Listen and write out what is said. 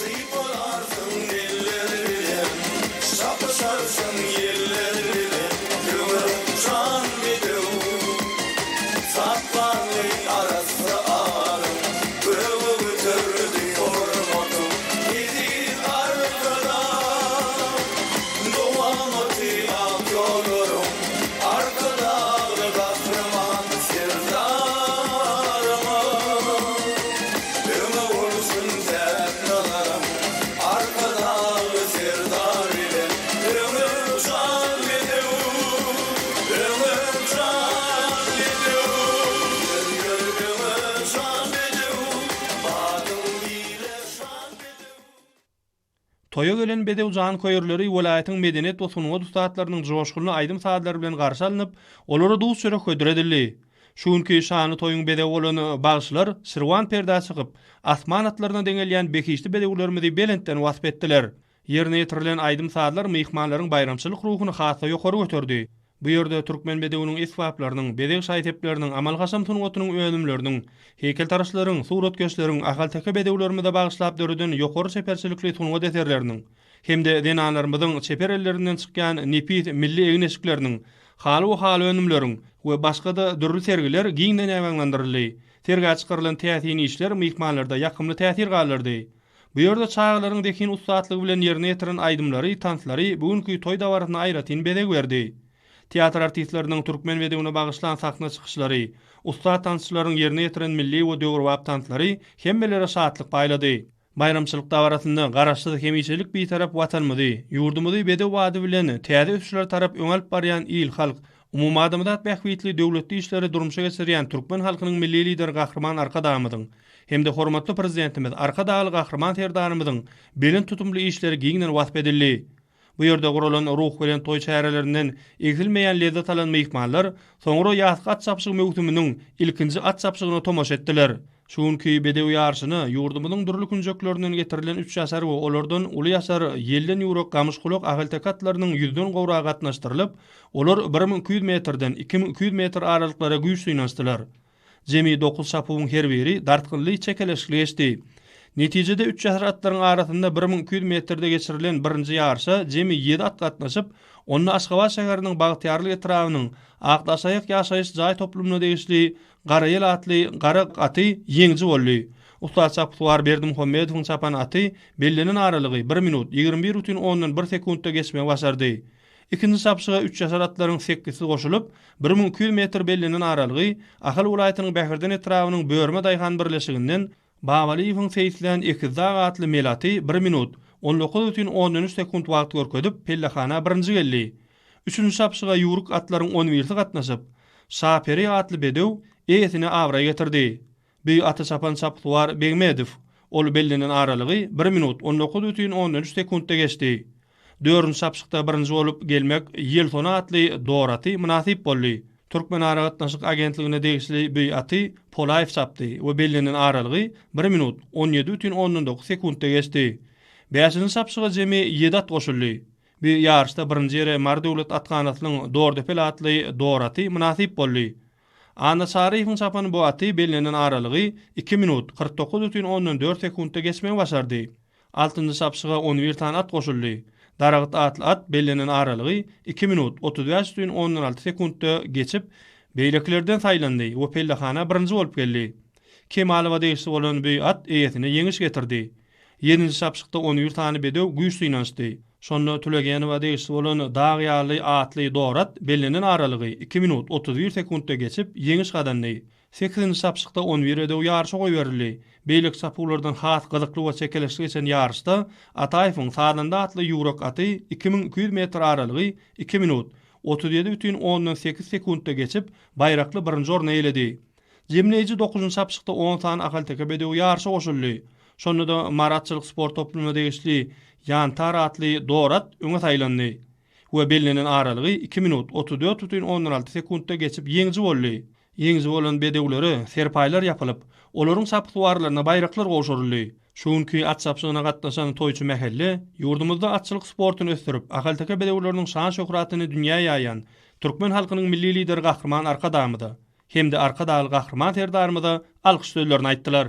Sypalarsyň eller bilen, Çapyşarsyň ýeller bilen, Öňe uçan bedew. Saklandy arassa adyň, Göge göterdi hormatyň, Eziz Arkadag. Dowamaty ak ýollaryň, Arkadagly Gahryman Serdarymyz. Öňe bolsun täk nazaryň, Arkadagly Serdar bilen Öňe uçan bedew, öňe uçan bedew. Ýör, ýör, öňe uçan bedew, Badyň bile şan bedew. Toýa gelen bedew janköýerleri welaýatyň medeniýet we sungat ussatlarynyň joşgunly aýdym-sazlary bilen garşy alnyp, olara duz-çörek hödür edildi. Şu günki şanly toýuň bezegi bolan bagşylar şirwan perdä çykyp, asman atlaryna deňelýän behişdi bedewlerimizi belentden wasp etdiler. Ýerine ýetirilen aýdym-sazlar myhmanlaryň baýramçylyk ruhuny has-da ýokary göterdi. Bu ýerde türkmen bedewiniň esbaplarynyň, bezeg şaý-sepleriniň, amaly-haşam sungatynyň önümleriniň, heýkeltaraşlaryň, suratkeşleriň ahalteke bedewlerimize bagyşlap döreden ýokary çeperçilikli sungat eserleriniň hem-de zenanlarymyzyň çeper ellerinden çykýan nepis milli egin-eşikleriniň, haly we haly önümleriň we başga-da dürli sergiler giňden ýaýbaňlandyryldy. Sergä çykarylan täsin işler myhmanlarda ýakymly täsir galdyrdy. Bu ýerde çagalaryň zehin ussatlygy bilen ýerine ýetiren aýdymlary, tanslary bu günki toý dabarasyna aýratyn bezeg berdi. Teatr artistleriniň türkmen bedewine bagyşlan sahna çykyşlary, ussat tansçylaryň ýerine ýetiren milli we döwrebap tanslary hemmelere şatlyk paýlady. Baýramçylyk dabarasynda Garaşsyz, hemişelik Bitarap Watanymyzy, ýurdumyzy bedew bady bilen täze ösüşlere tarap öňe alyp barýan il-halk, umumadamzat bähbitli döwletli işleri durmuşa geçirýän türkmen halkynyň Milli Lideri Gahryman Arkadagymyzyň hem-de hormatly Prezidentimiz Arkadagly Gahryman Serdarymyzyň belent tutumly işleri giňden wasp edildi. Bu ýerde guralan ruhubelent toý çärelerinden egsilmeýän lezzet alan myhmanlar soňra ýazky at çapyşygy möwsüminiň ilkinji at çapyşygyna tomaşa etdiler. Şu günki bedew ýaryşyna ýurdumyzyň dürli künjeklerinden getirilen üç ýaşar we olardan uly ýaşar ýelden ýüwrük gamyşgulak ahalteke atlarynyň ýüzden gowragy gatnaşdyrylyp, olar 1200 metrden 2200 metr aralyklara güýç synanyşdylar. Jemi dokuz çapuwyň her biri dartgynly çekeleşikli geçdi. Netijede üç ýaşar atlaryň arasynda 1200 metrde geçirilen birinji ýaryşa jemi ýedi at gatnaşyp, onda Aşgabat şäheriniň Bagtyýarlyk etrabynyň Akdaşaýak ýaşaýyş jaý toplumyna degişli Garaýel atly gara aty ýeňiji boldy. Ussat çapyksuwar Berdimuhamedowyň çapan aty bellenen aralygy bir minut 21,1 sekuntda geçmegi başardy. Ikinji çapyşyga üç ýaşar atlaryň sekizisi goşulyp, 1200 metr bellenen aralygy Ahal welaýatynyň Bäherden etrabynyň Börme daýhan birleşiginden Babalyýewiň seýislän Ekizdag atly mel aty bir minut, 19,3 sekunt wagt görkezip, pellehana birinji geldi. Üçünji çapyşyga ýüwrük atlaryň on birisi gatnaşyp, Şaperi atly bedew eýesine abraý getirdi. Bu aty çapan çapyksuwar Begmedow. Ol bellenen aralygy bir minut, 19,3 sekuntda geçdi. Dördünji çapyşykda birinji bolup gelmek Ýelsona atly dor aty mynasyp boldy. Türkmenaragatnaşyk agentligine degişli bu aty Polaýew çapdy we bellenen aralygy bir minut, 17,9 sekuntda geçdi. Bäşinji çapyşyga jemi ýedi at goşuldy. Bu ýaryşda birinji ýere Mary döwlet athanasynyň Dordepel atly dor aty mynasyp boldy. Anna Çaryýewiň çapan bu aty bellenen aralygy iki minut, 49,4 sekuntda geçmegi başardy. Altynjy çapyşyga on bir sany at goşuldy. Daragyt atly at bellenen aralygy iki minut, 35,6 sekuntda geçip, beýlekilerden saýlandy we pellehana birinji bolup geldi. Kemalowa degişli bolan bu at eýesine ýeňiş getirdi. Ýedinji çapyşykda on bir sany bedew güýç synanyşdy. Şonda Tulegenowa degişli bolan Dag ýaly atly dor at bellenen aralygy iki minut 31 sekuntda geçip, ýeňiş gazandy. Sekizinji çapyşykda on bir bedew ýaryşa goýberildi. Beýleki çapuwlardan has gyzykly we çekeleşikli geçen ýaryşda Ataýewiň Sazanda atly ýüwrek aty 2200 metr aralygy iki minut, 37,8 sekuntda geçip, baýrakly birinji orny eýeledi. Jemleýji dokuzynjy çapyşykda on sany ahalteke bedewi ýaryşa goşuldy. Şonda-da Mary atçylyk sport toplumyna degişli Ýantar atly dor at öňe saýlandy we bellenen aralygy iki minut, 34,6 sekuntda geçip ýeňiji boldy. Ýeňiji bolan bedewlere serpaýlar ýapylyp, olaryň çapyksuwarlaryna baýraklar gowşuryldy. Şu günki at çapyşygyna gatnaşan toýçy mähelle ýurdumyzda atçylyk sportuny ösdürip, ahalteke bedewleriniň şan-şöhratyny dünýä ýaýan türkmen halkynyň Milli Lideri Gahryman Arkadagymyza hem-de Arkadagly Gahryman Serdarymyza alkyş sözlerini aýtdylar.